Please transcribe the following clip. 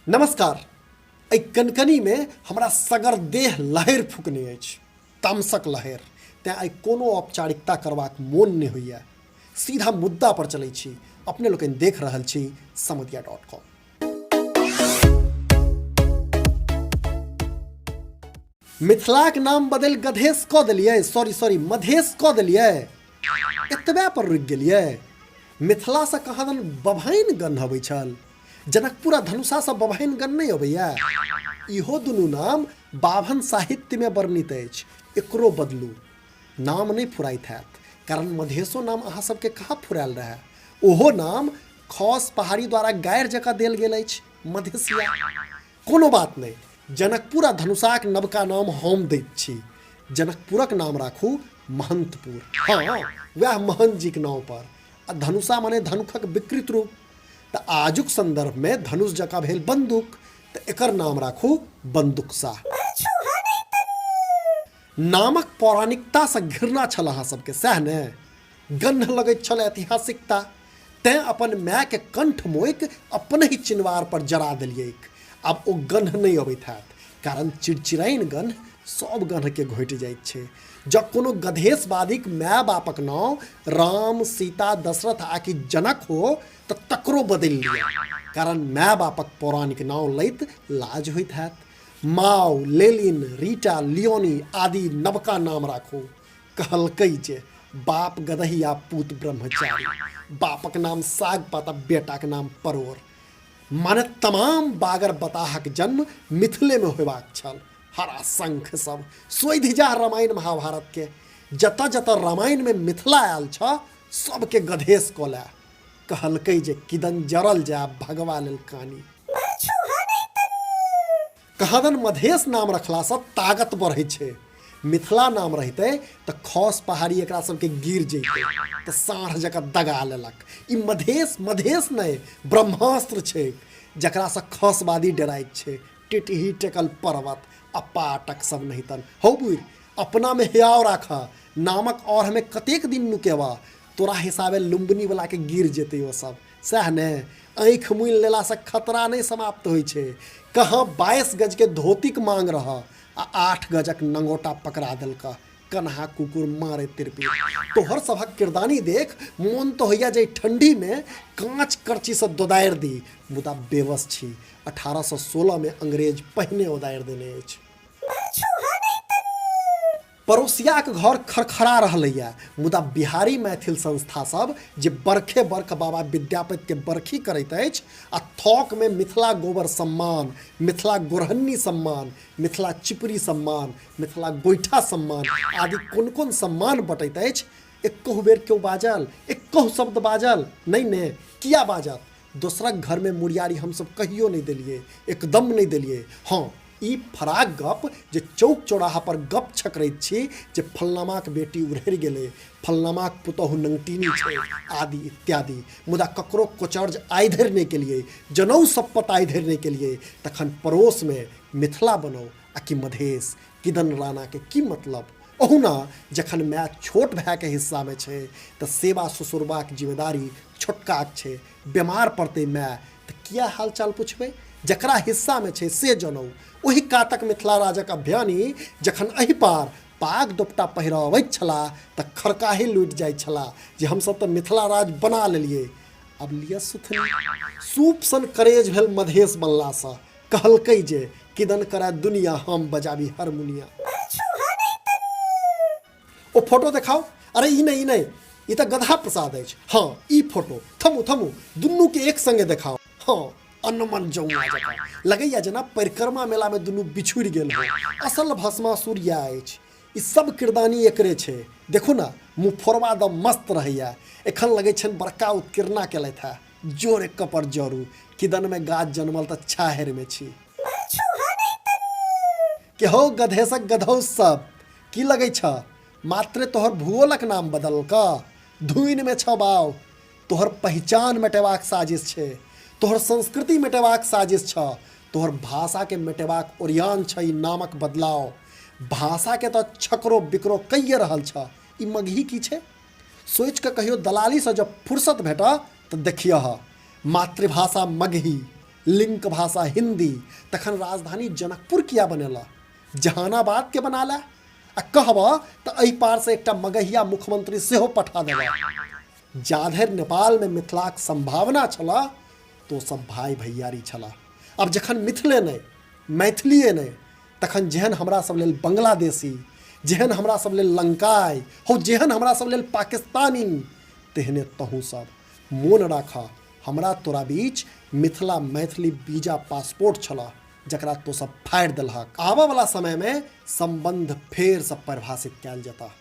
नमस्कार। एहि कनकनीमे हमरा सगर देह लहरि फुकने अछि, तामसक लहरि। तेँ आइ कोनो औपचारिकता करबाक मोन नहि होइए। सीधा मुद्दा पर चलै छी। अपने लोकनि देख रहल छी समदिया डॉट कॉम। मिथिलाक नाम बदलि गधेश कऽ देलियै, सॉरी सॉरी मधेश कऽ देलियै। एतबे पर रुकि गेलियै? मिथिलासँ कहाँदन बभैन गन्ह अबै छल। जनकपुर आ धनुषासँ बभैन गन्ह नहि अबैया? इहो दुनू नाम बाभन साहित्यमे वर्णित अछि। एकरो बदलू। नाम नहि फुराइत हैत, कारण मधेशो नाम अहाँ सबके कहाँ फुरायल रहए। ओहो नाम खस पहाड़ी द्वारा गारि जकाँ देल गेल अछि, मधेशिया। कोनो बात नहि, जनकपुर आ धनुषाक नवका नाम हम दैत छी। जनकपुरक नाम राखू महंतपुर, हँ वएह महंत जीक नाम पर, आ धनुषा माने धनुखक विकृत रूप, तऽ आजुक संदर्भमे धनुष जकाँ भेल बंदूक, तऽ एकर नाम राखू बंदूकसा। नामक पौराणिकतासँ घृणा छल अहाँ सबके, सएह ने? गन्ह लगैत छल ऐतिहासिकता, तेँ अपन मायके कंठ मोकि अपनहि चिनवार पर जरा देलियैक। आब ओ गन्ह नहि अबैत हैत, कारण चिड़चिड़ाइन गन्ह सब गन्हके घोटि जाइत छै। जँ कोनो गधेशवादीक माय-बापक नाँव राम, सीता, दशरथ आ कि जनक हो तऽ तकरो बदलि लिअ, कारण माय-बापक पौराणिक नाँव लैत लाज होइत हैत। माओ, लेलिन, रीटा, लियोनी आदि नवका नाम राखू। कहलकै जे बाप गदहिया पूत ब्रह्मचारी, बापक नाम साग पात आ बेटाक नाम परोर। माने तमाम बागर बताहक जन्म मिथिलेमे होयबाक छल। हरा शंख सब सोधि जा रामायण महाभारत के। जतऽ जतऽ रामायण में मिथिला आयल छ सबके गधेश कऽ ले। कहलकै जे किदन जरल जाय भगवा लेल कानी। कहाँदन मधेश नाम रखलासँ ताकत बढ़ै छै। मिथिला नाम रहितै तऽ खस पहाड़ी एकरा सबके गिर जैतै, तऽ साँढ़ जकाँ दगा लेलक। ई मधेश मधेश नहि ब्रह्मास्त्र छै, जकरासँ खसवादी डराइत छै। टिटही टेकल पर्वत आ पाटक सब नहितन। हौ बुढ़ि, अपनामे हियाव राख। नामक औढ़मे कतेक दिन नुकेबह? तोरा हिसाबे लुम्बिनी वला के गिर जेतै ओ सब, सएह ने? आँखि मुनि लेलासँ खतरा नहि समाप्त होइ छै। कहाँ 22 गज के धोतीक मांग रह आ 8 गजक नंगोटा पकड़ा देलकह। कन्हा कुकुर मारे तिरपी। तोहर सभक किरदानी देख मोन तऽ होइया जे ठंडी में कांच करची से दोदारि दी, मुदा बेवस छी। 1816 में अंग्रेज पहिने ओदारि देने अछि। पड़ोसियाक घर खड़खड़ा रहलैए, मुदा बिहारी मैथिल संस्था सब जे बरखे बरख बाबा विद्यापतिके बरखी करैत अछि आ थोकमे मिथिला गोबर सम्मान, मिथिला गोरहन्नी सम्मान, मिथिला चिपरी सम्मान, मिथिला गोइठा सम्मान आदि कोन कोन सम्मान बँटैत अछि, एक्कहु बेर केओ बाजल? एक्कहु शब्द बाजल? नहि ने? किया बाजत? दोसरक घरमे मुड़ियारी हमसब कहियो नहि देलियै, एकदम नहि देलियै। हँ, ई फराक गप जे चौक चौराहा पर गप छकरैत छी जे फल्लामाक बेटी उड़हरि गेलै, फल्लामाक पुतोहु नंगटीनी छै, आदि इत्यादि। मुदा ककरो कोचर्ज आइ धरि नहि केलियै, जनउ सप्पत आइ धरि नहि केलियै। तखन पड़ोसमे मिथिला बनौ आ कि मधेश, किदन राणाके की मतलब? ओहुना जखन माय छोट भायके हिस्सामे छै तऽ सेवा ससुरबाक जिम्मेदारी छोटकाक छै। बेमार पड़तै माय तऽ किया हालचाल पुछबै? जकरा हिस्सामे छै से जनौ। ओहि कातक मिथिला राजक अभियानी जखन एहि पार पाग दोपटा पहिरऽ अबैत छलाह तऽ खरकाही लुटि जाइत छलाह जे हमसब तऽ मिथिला राज बना लेलियै। आब लिअ सुथनी। सूप सन करेज भेल मधेश बनलासँ। कहलकै जे किदन करए दुनिया, हम बजाबी हारमोनिया। ओ फोटो देखाओ। अरे ई नहि, ई नहि, ई तऽ गदहा प्रसाद अछि। हँ, ई फोटो। थमू थमू, दुनूके एक संगे देखाओ। हँ, अनमन जौआ जकाँ लगैया जेना परिक्रमा मेलामे दुनू बिछुड़ि गेल हो। असल भस्मासुर इएह अछि। ई सब किरदानी एकरे छै। देखू ने, मुँह फोड़बा दऽ मस्त रहैया। एखन लगै छनि बड़का उत्कीर्णा केलथि हेँ। जोर एक पर जरू, किदनमे गाछ जनमल तऽ छाहरिमे छी। के हौ गधेशक गधौस सब, की लगै छ मात्रे तोहर भूगोलक नाम बदललक? धुनिमे छ बाउ। तोहर पहिचान मेटेबाक साजिश छै, तोहर संस्कृति मेटेबाक साजिश छ, तोहर भाषाके मेटेबाक ओरियान छ ई नामक बदलाव। भाषाके तऽ छकरो बिकरो कैये रहल छ। ई मगही की छै? सोचि कऽ कहियो दलालीसँ जब फुर्सत भेटऽ तऽ देखियह। मातृभाषा मगही लिंक भाषा हिन्दी, तखन राजधानी जनकपुर किया बनेलह? जहानाबाद के बना ले आ कहबह तऽ एहि पारसँ एकटा मगहिया मुख्यमंत्री सेहो पठा देबह। जाधरि नेपालमे मिथिलाक सम्भावना छलह तो सब भाई भैयारी छलह। आब जखन मिथिले नहि, मैथिलिए नहि, तखन जेहन हमरा सब लेल बांग्लादेशी, जेहन हमरा सब लेल लंकाई हो, जेहन हमरा सब लेल पाकिस्तानी, तेहने तहूँ सब। मोन राखह, हमरा तोरा बीच मिथिला मैथिली वीजा पासपोर्ट छलह, जकरा तो सब फाड़ि देलहक। आबऽवला समयमे सम्बन्ध फेरसँ परिभाषित कयल जेतह।